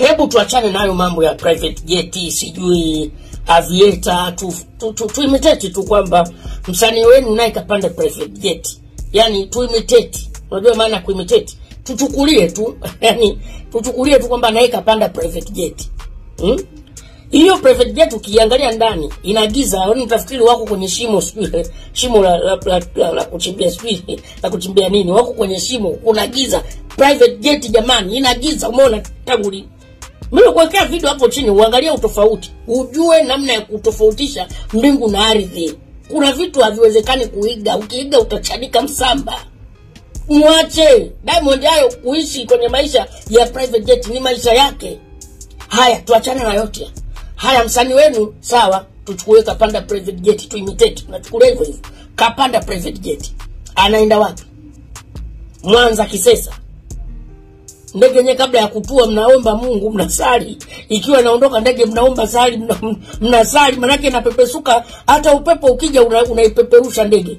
Hebu tuachane nayo mambo ya private jet, sijui Aviator, tu imitate tu kwamba msanii wenu naye kapanda private jet. Yani tu imitate. Unajua maana kuimitate? Tuchukulie tu, yani tuchukulie tu kwamba naye kapanda private jet. Hiyo private jet ukiangalia ndani inagiza, yaani utafikiri wako kwenye shimo, sijui shimo la kuchimbia, sijui la kuchimbia nini, wako kwenye shimo, kuna giza. Private jet jamani, inagiza. Umeona tangu lini? Mimi kuwekea video hapo chini uangalie utofauti, ujue namna ya kutofautisha mbingu na ardhi. Kuna vitu haviwezekani kuiga, ukiiga utachanika msamba. Mwache Diamond hayo kuishi kwenye maisha ya private jet, ni maisha yake. Haya, tuachane na yote. Haya, msanii wenu sawa, tuchukue kapanda private jet, tu imitate, tunachukulia hivyo hivyo. Kapanda private jet. Anaenda wapi? Mwanza Kisesa. Ndege yenyewe kabla ya kutua mnaomba Mungu, mnasali. Ikiwa inaondoka ndege mnaomba sali, mnasali, manake inapepesuka, hata upepo ukija unaipeperusha ndege.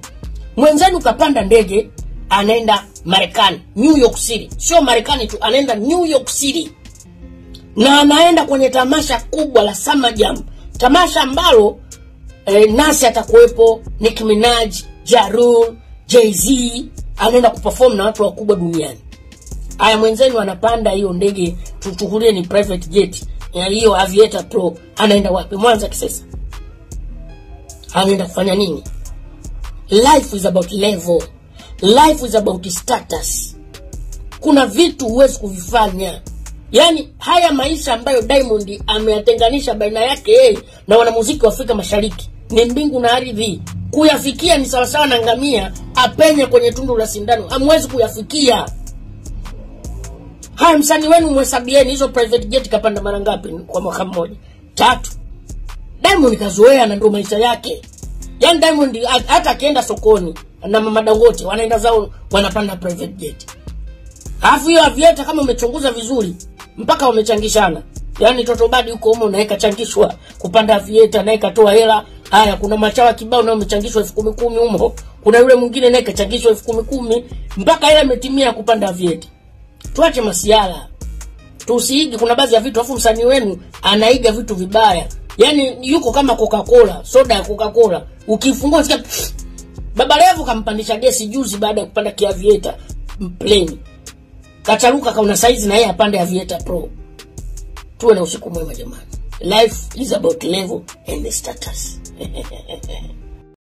Mwenzenu kapanda ndege, anaenda Marekani, New York City. Sio Marekani tu, anaenda New York City. Na anaenda kwenye tamasha kubwa la Summer Jam. Tamasha ambalo Nas atakuwepo, Nicki Minaj, Ja Rule, Jay-Z, anaenda kuperform na watu wakubwa duniani. Haya, mwenzenu anapanda hiyo ndege, tuchukulie ni private jet, hiyo Aviator Pro, anaenda wapi? Mwanza Kisesa. Anaenda kufanya nini? Life is about level. Life is about status. Kuna vitu huwezi kuvifanya. Yani haya maisha ambayo Diamond ameyatenganisha baina yake yeye na wanamuziki wa Afrika Mashariki ni mbingu na ardhi. Kuyafikia ni sawasawa na ngamia apenye kwenye tundu la sindano. Hamwezi kuyafikia. Haya, msanii wenu mhesabieni hizo private jet kapanda mara ngapi kwa mwaka mmoja? 3. Diamond kazoea na ndio maisha yake. Yani Diamond hata akienda sokoni na mama Dangote wanaenda zao wanapanda private jet. Alafu hiyo Aviator kama umechunguza vizuri mpaka wamechangishana. Yaani Toto Badi huko humo naye kachangishwa kupanda Aviator, naye katoa hela. Haya, kuna machawa kibao nao wamechangishwa 10,000 humo. Kuna yule mwingine naye kachangishwa 10,000 mpaka hela imetimia kupanda Aviator. Tuache masiala. Tusiige, kuna baadhi ya vitu afu msanii wenu anaiga vitu vibaya. Yaani yuko kama Coca-Cola, soda ya Coca-Cola. Ukifungua unasikia Baba Levo kampandisha gesi juzi baada ya kupanda Aviator plane. Kacharuka kauna size na yeye apande Aviator Pro. Tuwe na usiku mwema jamani. Life is about level and the status.